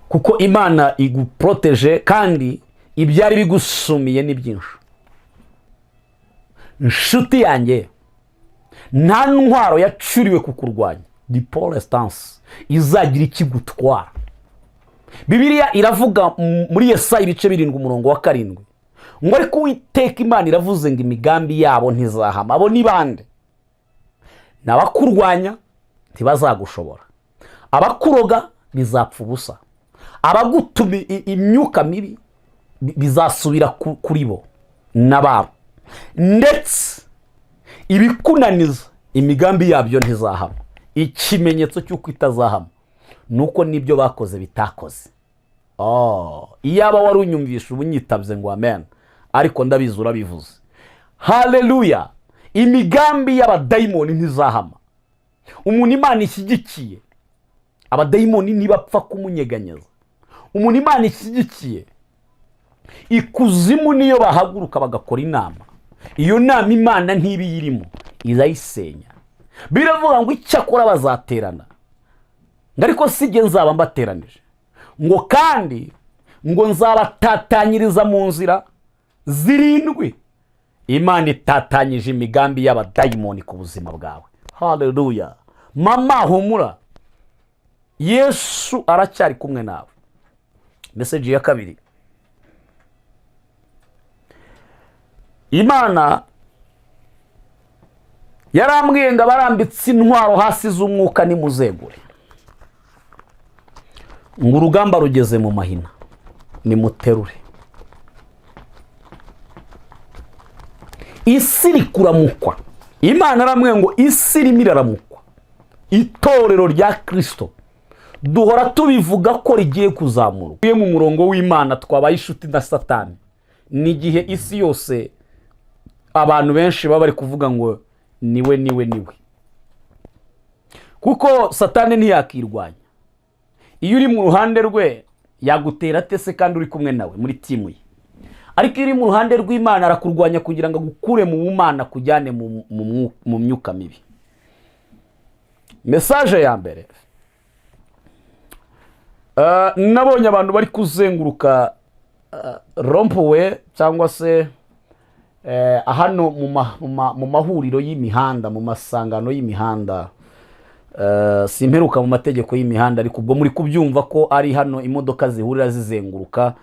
Kuko Imana iguproteje, kandi ibyari bigusumiye ni byinshi. Inshuti yanjye, nta ntwaro yacuriwe kukurwanya di polesitansi izagira ikigutwara. Bibiliya iravuga muri Yesaya ibice 7 umurongo wa 7 ngo: "Ariko Uwiteka Imana iravuze ngo imigambi yabo ntizahama." Abo ni bande? Ni abakurwanya, ntibazagushobora. Abakuroga bizapfa ubusa. Abagutuma imyuka mibi bizasubira kuri bo n'ababo. Ndetse ibikunaniza, imigambi yabyo ntizahama. Ikimenyetso cy'uko itazahama ni uko n'ibyo bakoze bitakoze. Oh, iyaba wari unyumvisha ubu nyitabye ngo amen, ariko ndabizi urabivuze. Haleluya! Imigambi y'abadayimoni ntizahama. Umuntu Imana ishyigikiye, abadayimoni ntibapfa kumunyeganyeza. Umuntu Imana ishyigikiye, ikuzimu niyo bahaguruka bagakora inama, iyo nama Imana ntibiyirimo, irayisenya. Biravuga ngo icyakora bazaterana, ngo ariko si jye nzaba mbateranije, ngo kandi ngo nzabatatanyiriza mu nzira zirindwi. Imana itatanyije imigambi y'abadayimoni ku buzima bwawe. Haleluya! Mama, humura, Yesu aracyari kumwe nawe. Message ya kabiri, Imana yarambwiye ngo abarambitse intwaro hasi z'umwuka nimuzegure, ngo urugamba rugeze mu mahina, nimuterure. Isi iri kuramukwa. Imana aramwe ngo isi irimo iraramukwa. Itorero rya Kirisito duhora tubivuga ko rigiye kuzamurwa. Iyo mu murongo w'Imana twabaye inshuti na Satani, ni igihe isi yose abantu benshi baba bari kuvuga ngo niwe, niwe, niwe, kuko Satani ntiyakirwanya. Iyo uri mu ruhande rwe yagutera ate se kandi uri kumwe nawe muri team ye? Ariko iyo uri mu ruhande rw'Imana arakurwanya kugira ngo agukure mu bumana, akujyane mu myuka mibi. Message ya mbere, nabonye abantu bari kuzenguruka rond-point cyangwa se hano mu mahuriro y'imihanda, mu masangano y'imihanda. Simperuka mu mategeko y'imihanda, ariko ubwo muri kubyumva ko ari hano imodoka zihurira zizenguruka,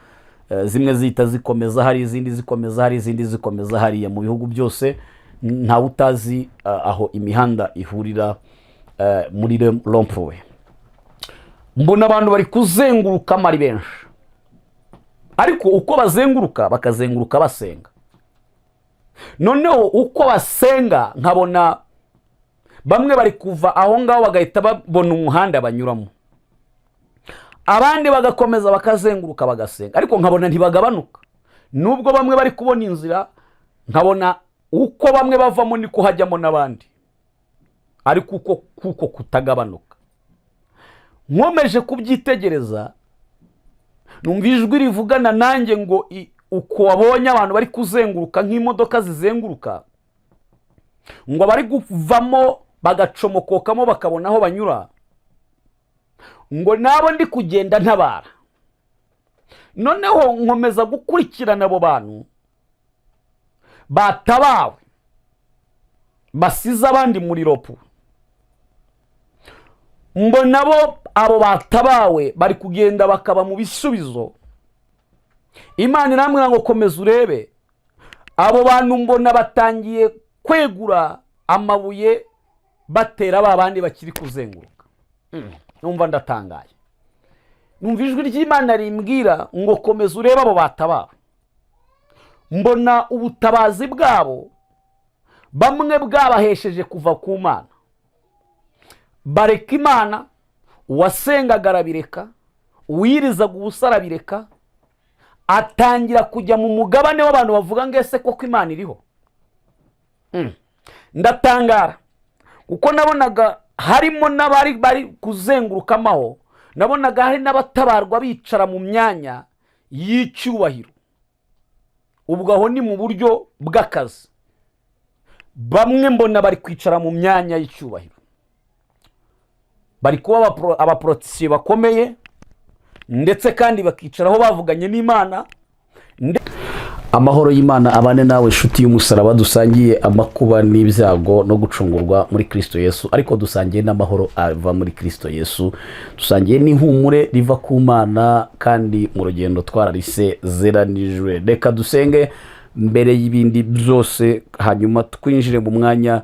zimwe zihita zikomeza, hari izindi zikomeza, hari izindi zikomeza hariya. Mu bihugu byose ntawe utazi aho imihanda ihurira muri rond-point. Mbona abantu bari kuzengurukamo ari benshi, ariko uko bazenguruka bakazenguruka basenga. Noneho uko basenga nkabona bamwe bari kuva aho ngaho bagahita babona umuhanda banyuramo, abandi bagakomeza bakazenguruka bagasenga, ariko nkabona ntibagabanuka nubwo bamwe bari kubona inzira. Nkabona uko bamwe bavamo niko hajyamo n'abandi, ariko uko kuko kutagabanuka. Nkomeje kubyitegereza, numva ijwi rivugana nanjye ngo uko wabonye abantu bari kuzenguruka nk'imodoka zizenguruka, ngo abari kuvamo bagacomokokamo bakabona aho banyura, ngo nabo ndi kugenda ntabara. Noneho nkomeza gukurikirana abo bantu batabawe basize abandi muri rond-point. Mbona bo abo batabawe bari kugenda bakaba mu bisubizo. Imana irambwira ngo komeza urebe abo bantu. Mbona batangiye kwegura amabuye batera ba bandi bakiri kuzenguruka. Numva ndatangaye, numva ijwi ry'Imana rimbwira ngo komeza urebe abo batabawe. Mbona ubutabazi bwabo bamwe bwabahesheje kuva ku Mana, bareka Imana. Uwasengaga arabireka, uwirizaga ubusa arabireka, atangira kujya mu mugabane w'abantu bavuga ngo ese koko Imana iriho? Ndatangara kuko nabonaga harimo n'abari bari kuzengurukamaho, nabonaga hari n'abatabarwa bicara mu myanya y'icyubahiro. Ubwo aho ni mu buryo bw'akazi. Bamwe mbona bari kwicara mu myanya y'icyubahiro, bari kuba abaporotisiye bakomeye. Ndetse kandi bakicaraho bavuganye n'Imana. Amahoro y'Imana abane nawe, inshuti y'umusaraba, dusangiye amakuba n'ibyago no gucungurwa muri Kirisito Yesu, ariko dusangiye n'amahoro ava muri Kirisito Yesu, dusangiye n'ihumure riva ku Mana, kandi mu rugendo twararisezeranijwe. Reka dusenge mbere y'ibindi byose, hanyuma twinjire mu mwanya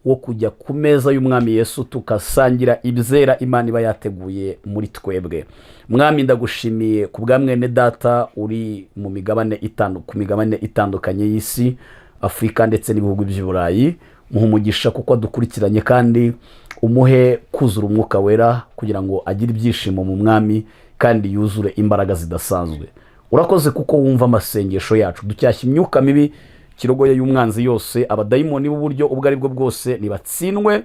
wo kujya ku meza y'Umwami Yesu, tugasangira ibyera Imana iba yateguye muri twebwe. Mwami, ndagushimiye ku bwa mwene data uri mu migabane ku migabane itandukanye y'isi, Afurika ndetse n'ibihugu by'i Burayi. Muha umugisha kuko adukurikiranye, kandi umuhe kuzura Umwuka Wera kugira ngo agire ibyishimo mu Mwami kandi yuzure imbaraga zidasanzwe. Urakoze kuko wumva amasengesho yacu. Ducyashya imyuka mibi, kirogoye y'umwanzi yose, abadayimoni b'uburyo ubwo ari bwo bwose nibatsindwe.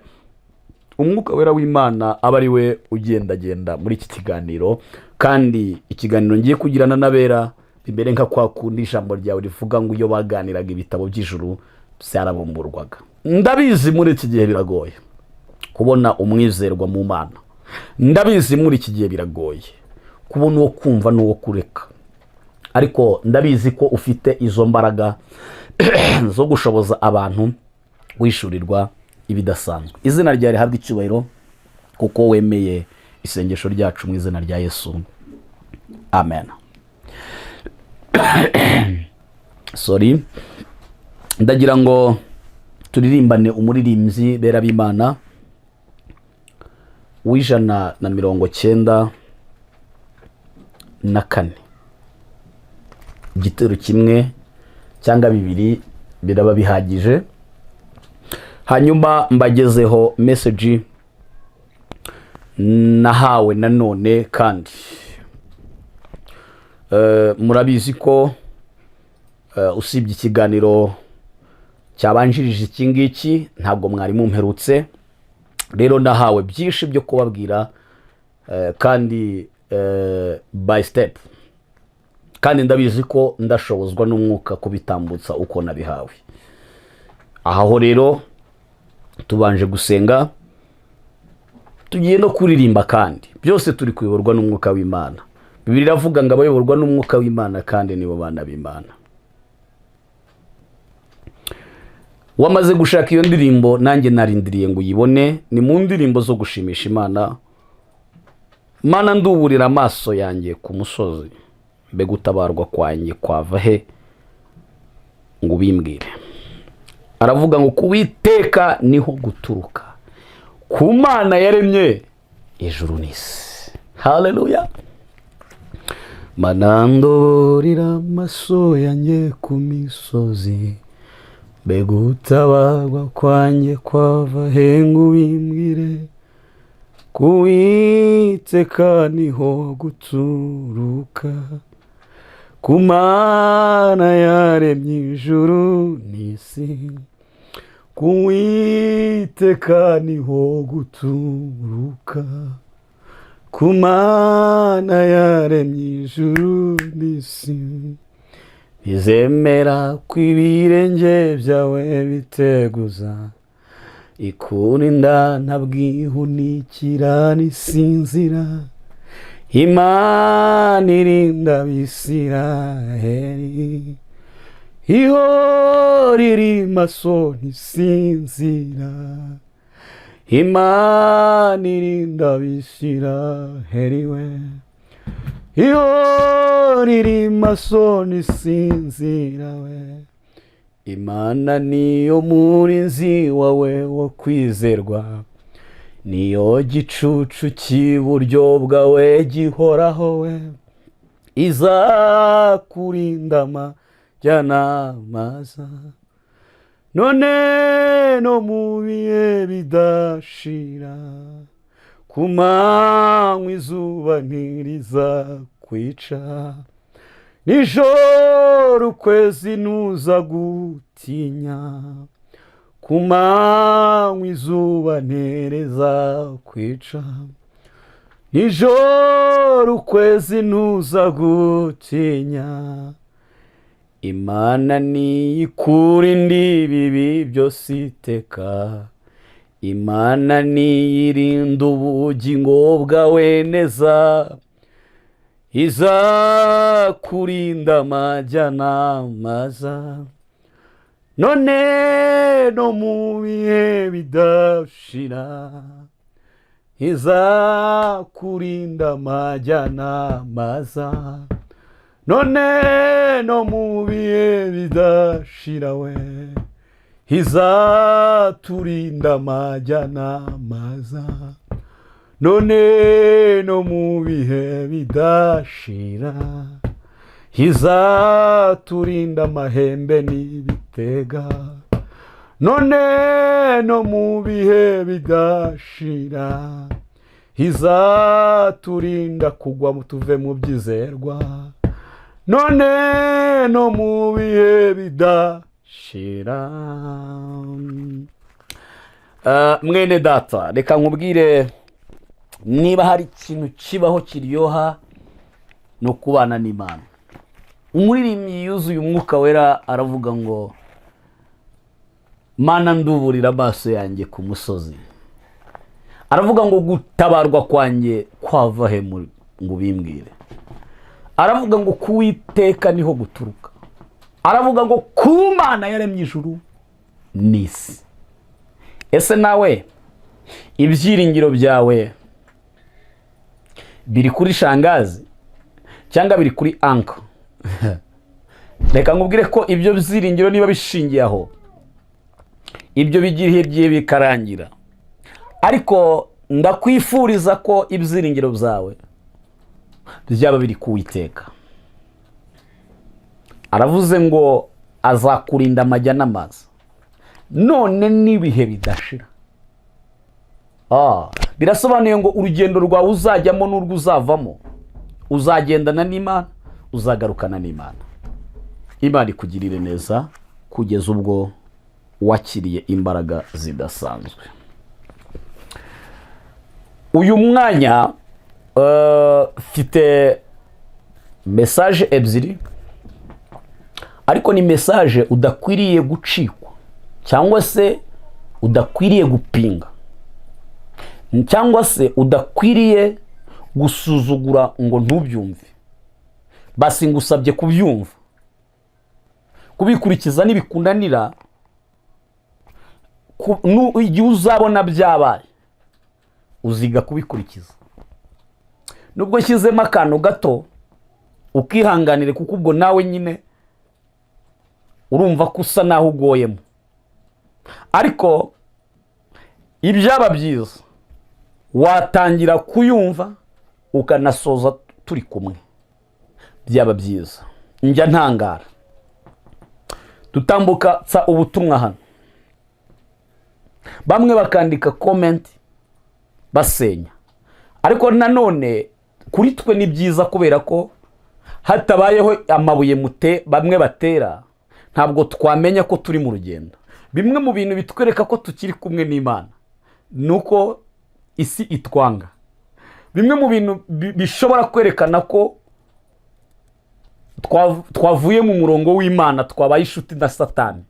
Umwuka Wera w'Imana aba ari we ugendagenda muri iki kiganiro, kandi ikiganiro ngiye kugirana n'abera bimere nka kwa kundi ijambo ryawe rivuga ngo iyo baganiraga ibitabo by'ijuru byarabumburwaga. Ndabizi muri iki gihe biragoye kubona umwizerwa mu Mana. Ndabizi muri iki gihe biragoye kubona uwo kumva n'uwo kureka, ariko ndabizi ko ufite izo mbaraga zo gushoboza abantu wishyurirwa ibidasanzwe. Izina ryawe rihabwa icyubahiro kuko wemeye isengesho ryacu. Mu izina rya Yesu, amen. Sorry. Ndagira ngo turirimbane umuririmbyi, bera b'Imana, w'194, igitero kimwe cyangwa bibiri biraba bihagije, hanyuma mbagezeho message nahawe nanone. Kandi murabizi ko usibye ikiganiro cyabanjirije iki ngiki, ntabwo mwari mumperutse. Rero nahawe byinshi byo kubabwira, kandi by step, kandi ndabizi ko ndashobozwa n'Umwuka kubitambutsa uko nabihawe. Aho rero tubanje gusenga, tugiye no kuririmba, kandi byose turi kuyoborwa n'Umwuka w'Imana. Bibiliya iravuga ngo abayoborwa n'Umwuka w'Imana kandi nibo bana b'Imana. Wamaze gushaka iyo ndirimbo, nanjye narindiriye ngo uyibone. Ni mu ndirimbo zo gushimisha Imana. Mana, nduburira amaso yanjye ku musozi, mbega gutabarwa kwanjye kwava he? Ngo ubimbwire. Aravuga ngo kuwiteka niho guturuka, ku Mana yaremye ijuru n'isi. Haleluya. Mana, nduburira amaso yanjye ku misozi, mbega gutabarwa kwanjye kwava he? Ngo ubimbwire. Kuwiteka niho guturuka, ku Mana yaremye ijuru n'isi. Kuwiteka niho guturuka, ku Mana yaremye ijuru n'isi. Ntizemera ko ibirenge byawe biteguza, ikurinda ntabwihunikira n'isinzira. Imana irinda Abisiraheli, ihora iri maso ntisinzira. Imana irinda Abisiraheli we, ihora iri maso ntisinzira we. Imana niyo murinzi wawe wo kwizerwa, niyo gicucu cy'iburyo bwawe gihoraho we. Izakurinda amajya n'amaza, none no mu bihe bidashira. Ku manywa izuba ntirizakwica, nijoro ukwezi ntuza gutinya. Ku manywa izuba ntirizakwica, nijoro ukwezi ntuza gutinya. Imana niyikurinda ibibi byose iteka, Imana niyirinda ubugingo bwawe neza. Izakurinda amajya n'amaza, none no mu bihe bidashira. Izakurinda amajya n'amaza, none no mu bihe bidashira we. Izaturinda amajya n'amaza, none no mu bihe bidashira. Izaturinda amahembe n'ibitega, none no mu bihe bidashira. Izaturinda kugwa tuve mu byizerwa, none no mu bihe bidashira. Mwene data, reka nkubwire, niba hari ikintu kibaho kiryoha ni ukubana n'Imana. Umuririmbyi yuzuye Umwuka Wera aravuga ngo: "Mana, nduburira amaso yanjye ku musozi." Aravuga ngo: "Gutabarwa kwanjye kwava he ngo ubimbwire?" Aravuga ngo: "Kuwiteka niho guturuka." Aravuga ngo: "Ku Mana yaremye ijuru n'isi." Ese nawe ibyiringiro byawe biri kuri shangazi cyangwa biri kuri uncle? Reka nkubwire ko ibyo byiringiro niba bishingiye aho, ibyo bigira igihe bikarangira. Ariko ndakwifuriza ko ibyiringiro byawe byaba biri kuwiteka. Aravuze ngo azakurinda amajya n'amaza, none n'ibihe bidashira. Birasobanuye ngo urugendo rwawe uzajyamo n'urwo uzavamo, uzagendana n'Imana, uzagarukana n'Imana. Imana ikugirire neza kugeza ubwo wakiriye imbaraga zidasanzwe. Uyu mwanya mfite message ebyiri, ariko ni message udakwiriye gucikwa cyangwa se udakwiriye gupinga cyangwa se udakwiriye gusuzugura ngo ntubyumve. Basi ngusabye kubyumva, kubikurikiza nibikunanira, igihe uzabona byabaye uziga kubikurikiza. Nubwo nshyizemo akantu gato, ukihanganire, kuko ubwo nawe nyine urumva ko usa naho ugoyemo. Ariko ibyaba byiza watangira kuyumva ukanasoza turi kumwe, byaba byiza. Njya ntangara dutambuka ubutumwa hano, bamwe bakandika comment basenya. Ariko nanone kuri twe ni byiza, kubera ko hatabayeho amabuye mute bamwe batera, ntabwo twamenya ko turi mu rugendo. Bimwe mu bintu bitwereka ko tukiri kumwe n'Imana ni uko isi itwanga. Bimwe mu bintu bishobora kwerekana ko twavuye mu murongo w'Imana, twabaye inshuti na Satani,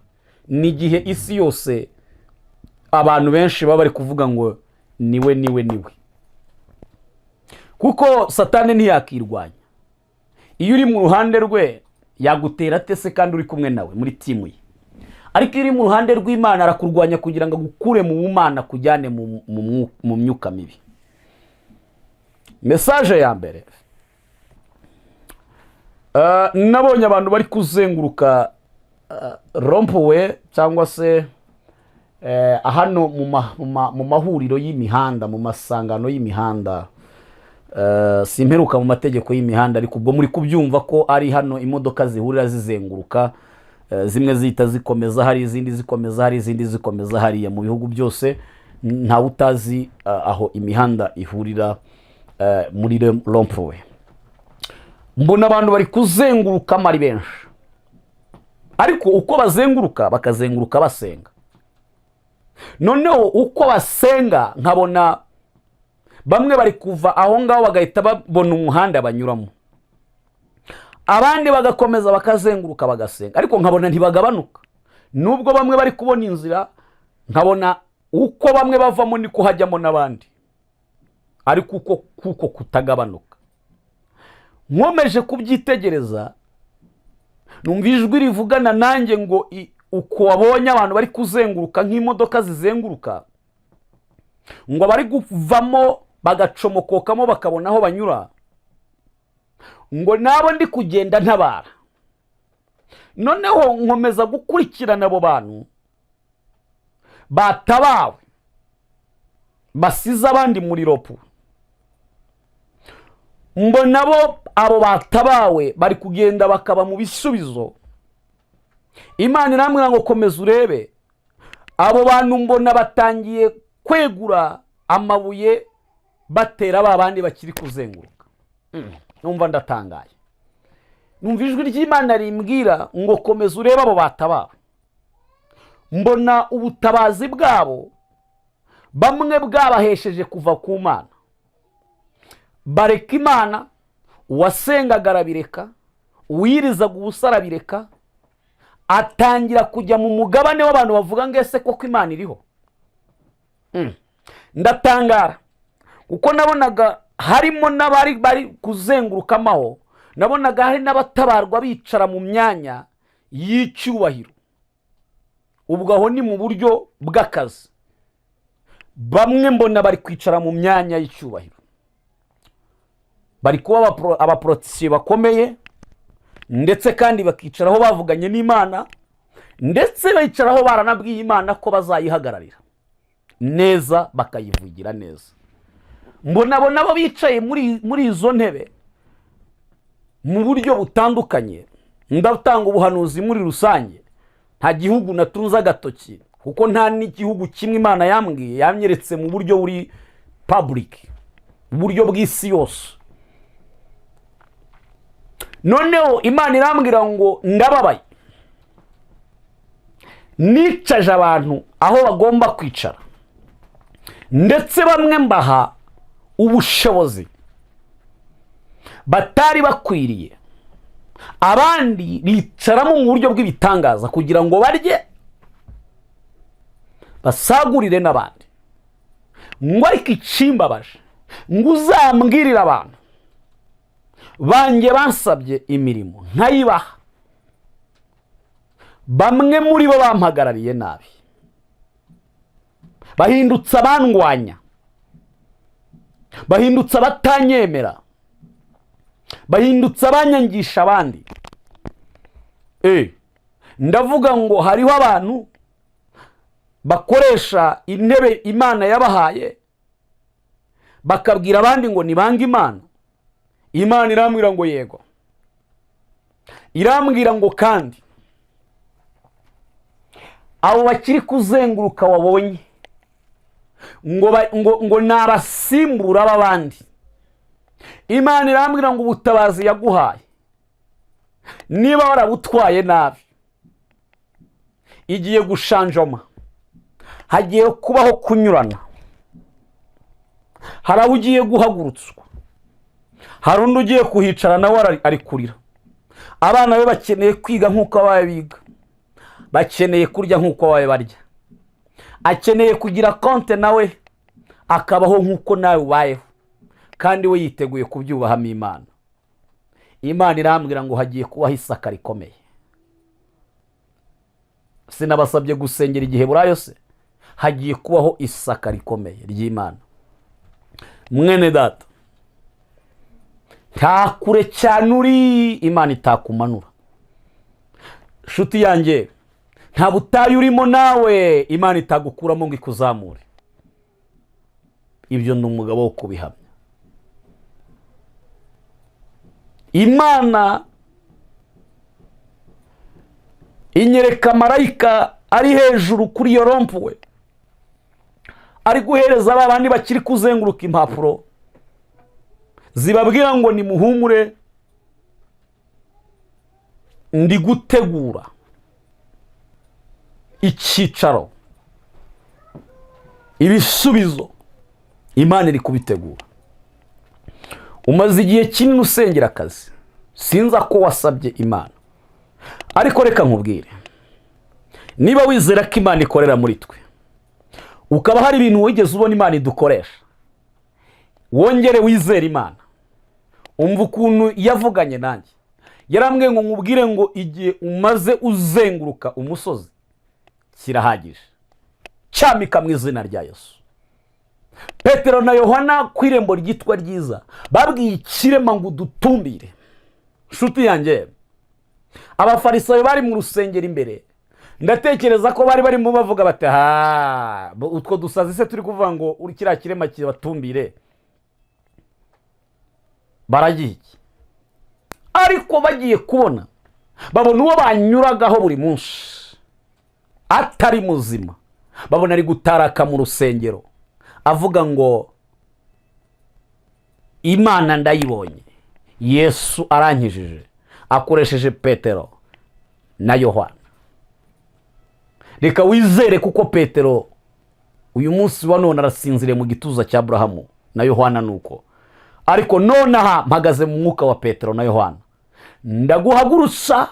ni igihe isi yose abantu benshi baba bari kuvuga ngo niwe, niwe, niwe. Kuko Satani ntiyakirwanya. Iyo uri mu ruhande rwe yagutera ate se kandi uri kumwe nawe muri team ye? Ariko iyo uri mu ruhande rw'Imana arakurwanya kugira ngo agukure mu bumana, akujyane mu myuka mibi. Message ya mbere, nabonye abantu bari kuzenguruka rond-point cyangwa se hano mu mahuriro y'imihanda, mu masangano y'imihanda. Simperuka mu mategeko y'imihanda, ariko ubwo muri kubyumva ko ari hano imodoka zihurira zizenguruka, zimwe zihita zikomeza hari, izindi zikomeza hari, izindi zikomeza hariya. Mu bihugu byose ntawe utazi aho imihanda ihurira muri rond-point. Mbona abantu bari kuzengurukamo ari benshi, ariko uko bazenguruka bakazenguruka basenga. Noneho uko basenga nkabona bamwe bari kuva aho ngaho bagahita babona umuhanda banyuramo, abandi bagakomeza bakazenguruka bagasenga, ariko nkabona ntibagabanuka nubwo bamwe bari kubona inzira. Nkabona uko bamwe bavamo niko hajyamo n'abandi, ariko uko kuko kutagabanuka. Nkomeje kubyitegereza, numva ijwi rivugana nanjye ngo uko wabonye abantu bari kuzenguruka nk'imodoka zizenguruka, ngo abari kuvamo bagacomokokamo bakabona aho banyura, ngo nabo ndi kugenda ntabara. Noneho nkomeza gukurikirana abo bantu batabawe basize abandi muri rond-point, mbona bo abo batabawe bari kugenda bakaba mu bisubizo. Imana irambwira ngo komeza urebe abo bantu. Mbona batangiye kwegura amabuye batera ba bandi bakiri kuzenguruka. Numva ndatangaye, numva ijwi ry'Imana rimbwira ngo komeza urebe abo batabawe. Mbona ubutabazi bwabo bamwe bwabahesheje kuva ku Mana, bareka Imana. Uwasengaga arabireka, uwirizaga ubusa arabireka, atangira kujya mu mugabane w'abantu bavuga ngo ese koko Imana iriho? Ndatangara kuko nabonaga harimo n'abari bari kuzengurukamaho, nabonaga hari n'abatabarwa bicara mu myanya y'icyubahiro. Ubwo aho ni mu buryo bw'akazi. Bamwe mbona bari kwicara mu myanya y'icyubahiro, bari kuba abaporotisiye bakomeye, ndetse kandi bakicaraho bavuganye n'Imana, ndetse bicaraho baranabwiye Imana ko bazayihagararira neza, bakayivugira neza. Mbona abo nabo bicaye muri izo ntebe mu buryo butandukanye. Ndatanga ubuhanuzi muri rusange, nta gihugu natunze agatoki, kuko nta n'igihugu kimwe Imana yambwiye. Yanyeretse mu buryo buri public, uburyo bw'isi yose. Noneho Imana irambwira ngo ndababaye, nicaje abantu aho bagomba kwicara, ndetse bamwe mbaha ubushobozi batari bakwiriye, abandi bicaramo mu buryo bw'ibitangaza kugira ngo barye basagurire n'abandi. Ngo ariko ikimbabaje, ngo uzambwirire abantu banjye bansabye imirimo nkayibaha, bamwe muri bo bampagarariye nabi, bahindutse abandwanya, bahindutse abatanyemera, bahindutse abanyangisha abandi. Ndavuga ngo hariho abantu bakoresha intebe Imana yabahaye bakabwira abandi ngo nibange Imana. Imana irambwira ngo yego. Irambwira ngo kandi abo bakiri kuzenguruka wabonye ngo ni abasimbura b'abandi. Imana irambwira ngo ubutabazi yaguhaye, niba warabutwaye nabi, igiye gushanjoma, hagiye kubaho kunyurana. Hari aho ugiye guhagurutswa, hari undi ugiye kuhicara nawe ari kurira. Abana be bakeneye kwiga nk'uko abawe biga, bakeneye kurya nk'uko abawe barya, akeneye kugira konte nawe akabaho nk'uko nawe ubayeho, kandi we yiteguye kubyubahamo Imana. Imana irambwira ngo hagiye kubaho isaka rikomeye. Sinabasabye gusengera igihe burayo se? Hagiye kubaho isaka rikomeye ry'Imana. Mwene data, nta kure cyane uri Imana itakumanura. Nshuti yanjye, nta butayu urimo nawe Imana itagukuramo ngo ikuzamure. Ibyo ni umugabo wo kubihamya. Imana inyereka marayika ari hejuru kuri iyo rond-point, ari guhereza ba bandi bakiri kuzenguruka impapuro zibabwira ngo nimuhumure, ndi gutegura icyicaro. Ibisubizo Imana iri kubitegura. Umaze igihe kinini usengera akazi, sinzi ko wasabye Imana, ariko reka nkubwire: niba wizera ko Imana ikorera muri twe, ukaba hari ibintu wigeze ubona Imana idukoresha, wongere wizere Imana. Umva ukuntu yavuganye nanjye. Yarambwiye ngo nkubwire ngo igihe umaze uzenguruka umusozi kirahagije. Cyamika mu izina rya Yesu. Petero na Yohana ku irembo ryitwa Ryiza babwiye ikirema ngo udutumbire. Nshuti yanjye, Abafarisayo bari mu rusengero imbere, ndatekereza ko bari barimo bavuga bati: "Ha, utwo dusazi se turi kuvuga ngo uri kiriya kirema kibatumbire, baragiye iki?" Ariko bagiye kubona, babona uwo banyuragaho buri munsi atari muzima, babona ari gutaraka mu rusengero avuga ngo: "Imana ndayibonye, Yesu arankijije akoresheje Petero na Yohana." Reka wizere, kuko Petero uyu munsi wa none arasinziriye mu gituza cya Burahamu, na Yohana nuko. Ariko nonaha mpagaze mu mwuka wa Petero na Yohana, ndaguhagurutsa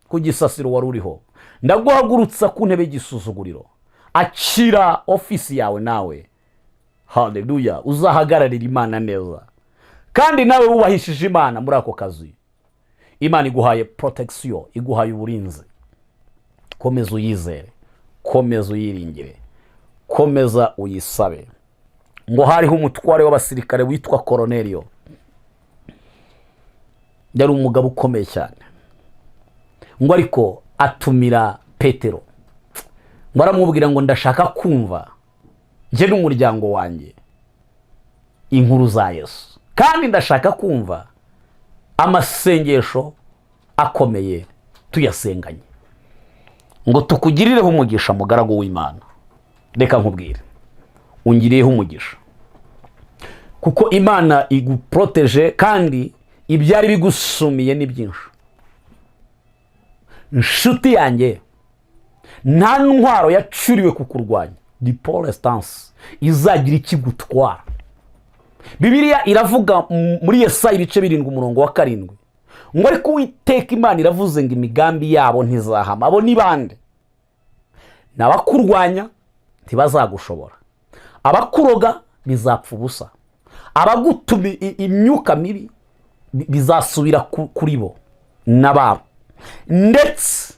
ku gisasiro wari uriho, ndaguhagurutsa ku ntebe y'igisuzuguriro. Akira ofisi yawe nawe. Haleluya! Uzahagararira Imana neza, kandi nawe wubahishije Imana muri ako kazi. Imana iguhaye protection, iguhaye uburinzi. Komeza uyizere, komeza uyiringire, komeza uyisabe. Ngo hariho umutware w'abasirikare witwa Koroneriyo, yari umugabo ukomeye cyane. Ngo ariko atumira Petero, ngo aramubwira ngo: "Ndashaka kumva njye n'umuryango wanjye inkuru za Yesu, kandi ndashaka kumva amasengesho akomeye tuyasenganye, ngo tukugirireho umugisha, mugaragu w'Imana." Reka nkubwire, ungiriyeho umugisha, kuko Imana iguporoteje, kandi ibyari bigusumiye ni byinshi. Inshuti yanjye, nta ntwaro yacuriwe kukurwanya di polesitansi izagira ikigutwara. Bibiliya iravuga muri Yesaya ibice 7 umurongo wa 7 ngo: "Ariko Uwiteka Imana iravuze ngo imigambi yabo ntizahama." Abo ni bande? Ni abakurwanya, ntibazagushobora. Abakuroga bizapfa ubusa. Abagutuma imyuka mibi bizasubira kuri bo n'ababo. Ndetse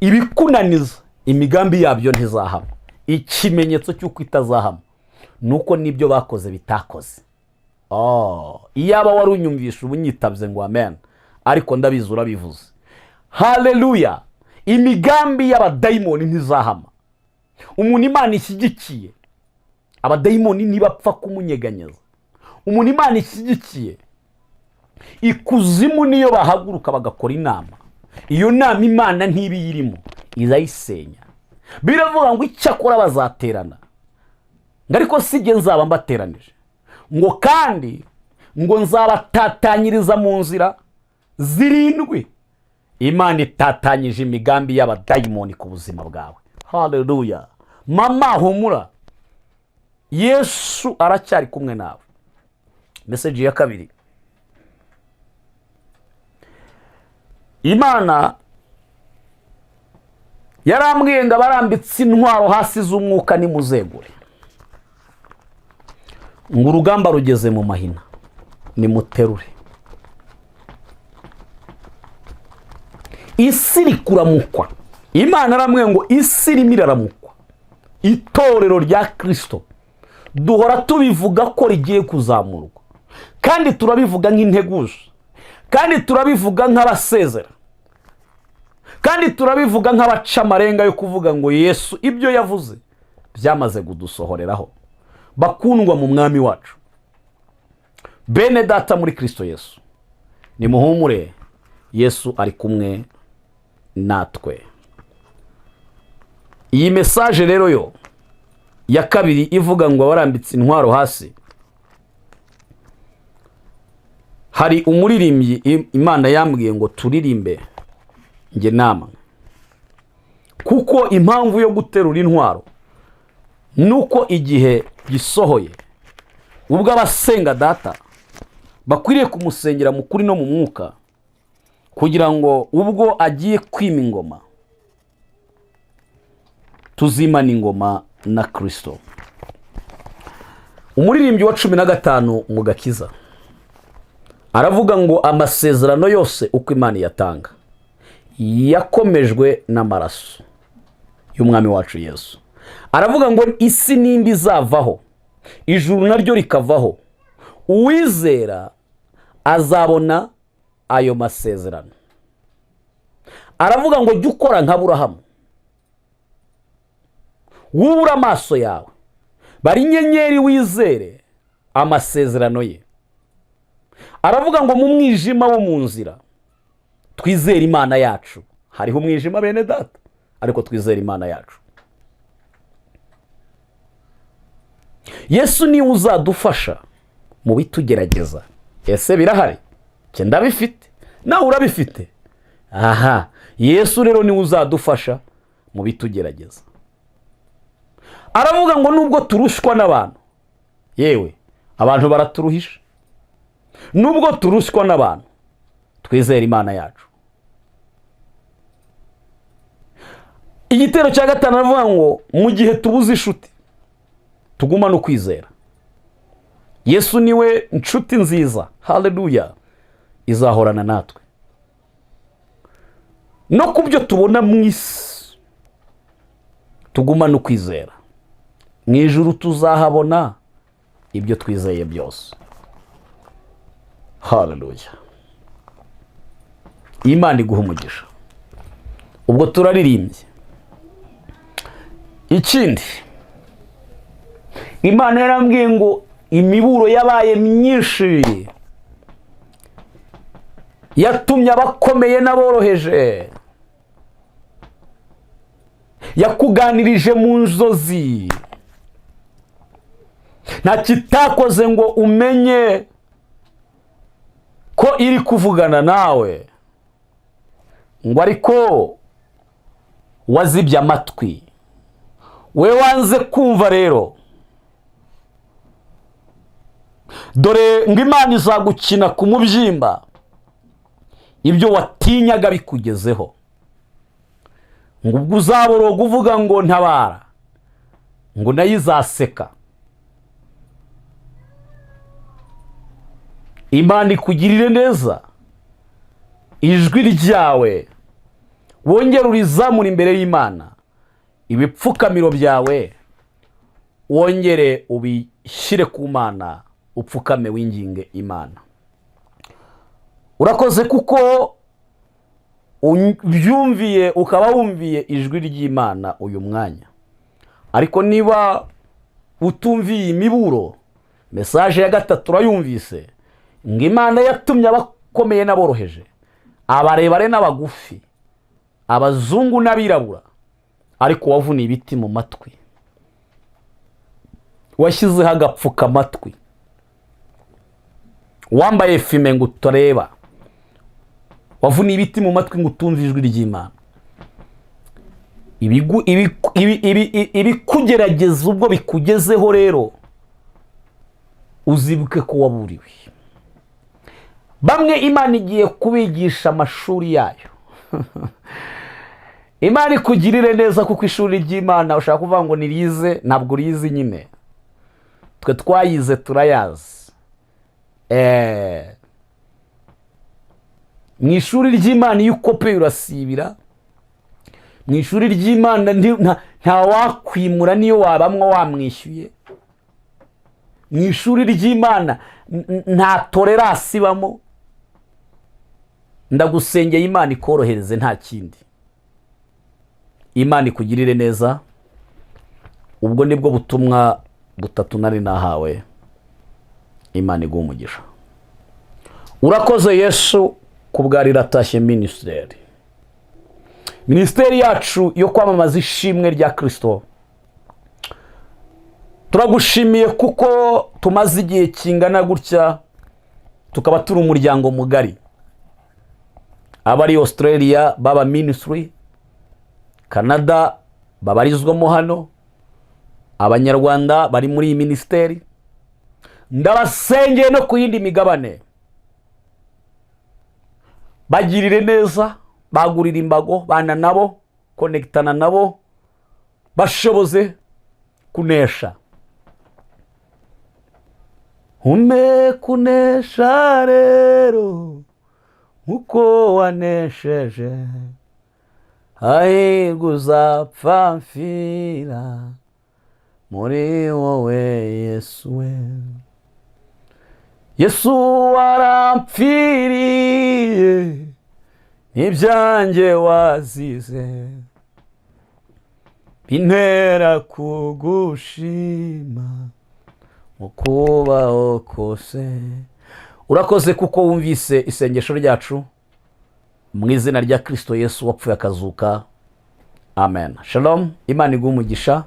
ibikunaniza, imigambi yabyo ntizahama. Ikimenyetso cy'uko itazahama ni uko n'ibyo bakoze bitakoze. Oh, iyaba wari unyumvisha ubu nyitabye ngo amen, ariko ndabizi urabivuze. Haleluya! Imigambi y'abadayimoni ntizahama. Umuntu Imana ishyigikiye, abadayimoni ntibapfa kumunyeganyeza. Umuntu Imana ishyigikiye, ikuzimu niyo bahaguruka bagakora inama, iyo nama Imana ntibiyirimo, irayisenya. Biravuga ngo icyakora bazaterana, ngo ariko si jye nzaba mbateranije, ngo kandi ngo nzabatatanyiriza mu nzira zirindwi. Imana itatanyije imigambi y'abadayimoni ku buzima bwawe. Haleluya! Mama, humura, Yesu aracyari kumwe nawe. Message ya kabiri, Imana yarambwiye ngo abarambitse intwaro hasi z'umwuka nimuzegure, ngo urugamba rugeze mu mahina, nimuterure. Isi iri kuramukwa. Imana aramwe ngo isi irimo iraramukwa. Itorero rya Kirisito duhora tubivuga ko rigiye kuzamurwa, kandi turabivuga nk'integuza, kandi turabivuga nk'abasezera, kandi turabivuga nk'abaca amarenga yo kuvuga ngo Yesu ibyo yavuze byamaze kudusohoreraho. Bakundwa mu Mwami wacu, bene data muri Kirisito Yesu, nimuhumure, Yesu ari kumwe natwe. Iyi message rero yo ya kabiri ivuga ngo abarambitse intwaro hasi, hari umuririmbyi Imana yambwiye ngo turirimbe njye namwe, kuko impamvu yo guterura intwaro nuko igihe gisohoye ubwo abasenga Data bakwiriye kumusengera mu kuri no mu mwuka, kugira ngo ubwo agiye kwima ingoma tuzimana ingoma na Kirisito. Umuririmbyi wa 15 mu gakiza Aravuga ngo amasezerano yose uko Imana iyatanga yakomejwe n'amaraso y'Umwami wacu Yesu. Aravuga ngo isi nimba izavaho, ijuru naryo rikavaho, uwizera azabona ayo masezerano. Aravuga ngo jya ukora nka Burahamu, wubure amaso yawe, bari inyenyeri, wizere amasezerano ye. Aravuga ngo mu mwijima wo mu nzira twizere Imana yacu. Hariho umwijima, bene data, ariko twizere Imana yacu. Yesu niwe uzadufasha mu bitugerageza. Ese birahari? Njye ndabifite, nawe urabifite. Aha Yesu rero niwe uzadufasha mu bitugerageza. Aravuga ngo nubwo turushwa n'abantu, yewe abantu baraturuhisha, nubwo turushwa n'abantu twizere Imana yacu. Igitero cya gatanu aravuga ngo mu gihe tubuze inshuti tuguma no kwizera. Yesu niwe nshuti nziza, haleluya, izahorana natwe no ku byo tubona mu isi tuguma no kwizera. Mu ijuru tuzahabona ibyo twizeye byose. Haleluya. Imana iguha umugisha. Ubwo turaririmbye. Ikindi, Imana yarambwiye ngo imiburo yabaye myinshi, yatumye abakomeye n'aboroheje, yakuganirije mu nzozi, nta kitakoze ngo umenye ko iri kuvugana nawe, ngo ariko wazibye amatwi, we wanze kumva. Rero dore ngo Imana izagukina ku mubyimba, ibyo watinyaga bikugezeho, ngo ubwo uzaboroga uvuga ngo ntabara, ngo nayo izaseka. Imana ikugirire neza, ijwi ryawe wongere urizamura imbere y'Imana, ibipfukamiro byawe wongere ubishyire ku Mana, upfukame winginge Imana. Urakoze kuko ubyumviye, ukaba wumviye ijwi ry'Imana uyu mwanya. Ariko niba utumviye imiburo, mesaje ya gatatu urayumvise, ngo Imana yatumye abakomeye n'aboroheje, abarebare n'abagufi, abazungu n'abirabura, ariko wavuniye ibiti mu matwi, washyizeho agapfukamatwi, wambaye fime ngo utareba, wavuniye ibiti mu matwi ngo utumve ijwi ry'Imana. Ibikugerageza ubwo bikugezeho rero uzibuke ko waburiwe. Bamwe Imana igiye kubigisha amashuri yayo. Imana ikugirire neza, kuko ishuri ry'Imana ushaka kuvuga ngo nirize, ntabwo urizi nyine, twe twayize turayazi. Mu ishuri ry'Imana iyo ukopeye urasibira. Mu ishuri ry'Imana nta wakwimura niyo wabamwo wamwishyuye. Mu ishuri ry'Imana nta tolerance ibamo. Ndagusengeye Imana ikorohereze, nta kindi. Imana ikugirire neza. Ubwo nibwo butumwa butatu nari nahawe. Imana iguhe umugisha. Urakoze Yesu kubwa Riratashye Minisiteri, minisiteri yacu yo kwamamaza ishimwe rya Kristo. Turagushimiye kuko tumaze igihe kingana gutya tukaba turi umuryango mugari, abari Australia baba ministry, Canada babarizwamo hano, Abanyarwanda bari muri iyi minisiteri, ndabasengeye no ku yindi migabane, bagirire neza, bagurira imbago, bana nabo, konegitana nabo, bashoboze kunesha. Umpe kunesha rero nkuko wanesheje. Hahirwa uzapfa mfira muri wowe, Yesu we. Yesu, warampfiriye, n'ibyanjye wazize bintera kugushima mu kubaho kose. Urakoze kuko wumvise isengesho ryacu, mu izina rya Kirisito Yesu wapfuye akazuka, amen. Shalom, Imana iguhe umugisha.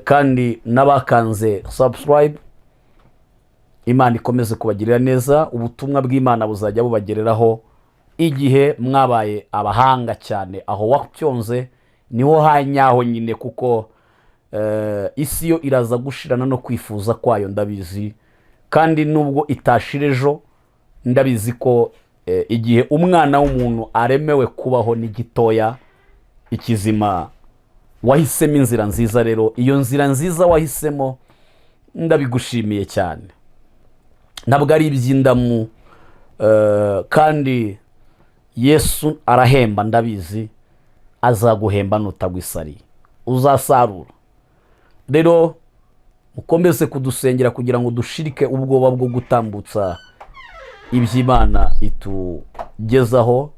Kandi n'abakanze subscribe, Imana ikomeze kubagirira neza. Ubutumwa bw'Imana buzajya bubagereraho igihe. Mwabaye abahanga cyane. Aho wabyonze niho hanyaho nyine, kuko isi yo iraza gushirana no kwifuza kwayo, ndabizi. Kandi nubwo itashira ejo, ndabizi ko igihe umwana w'umuntu aremewe kubaho ni gitoya. Ikizima wahisemo inzira nziza rero, iyo nzira nziza wahisemo ndabigushimiye cyane. Ntabwo ari iby'indamu, kandi Yesu arahemba, ndabizi azaguhemba nutagwa isari, uzasarura. Rero mukomeze kudusengera kugira ngo dushirike ubwoba bwo gutambutsa iby'Imana itugezaho,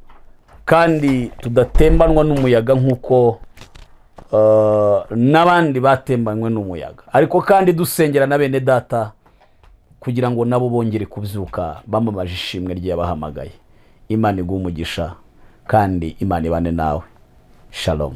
kandi tudatembanwa n'umuyaga nk'uko n'abandi batembanywe n'umuyaga. Ariko kandi dusengera na bene data kugira ngo nabo bongere kubyuka bamamaje ishimwe ry'abahamagaye. Imana iguhe umugisha kandi Imana ibane nawe. Shalom.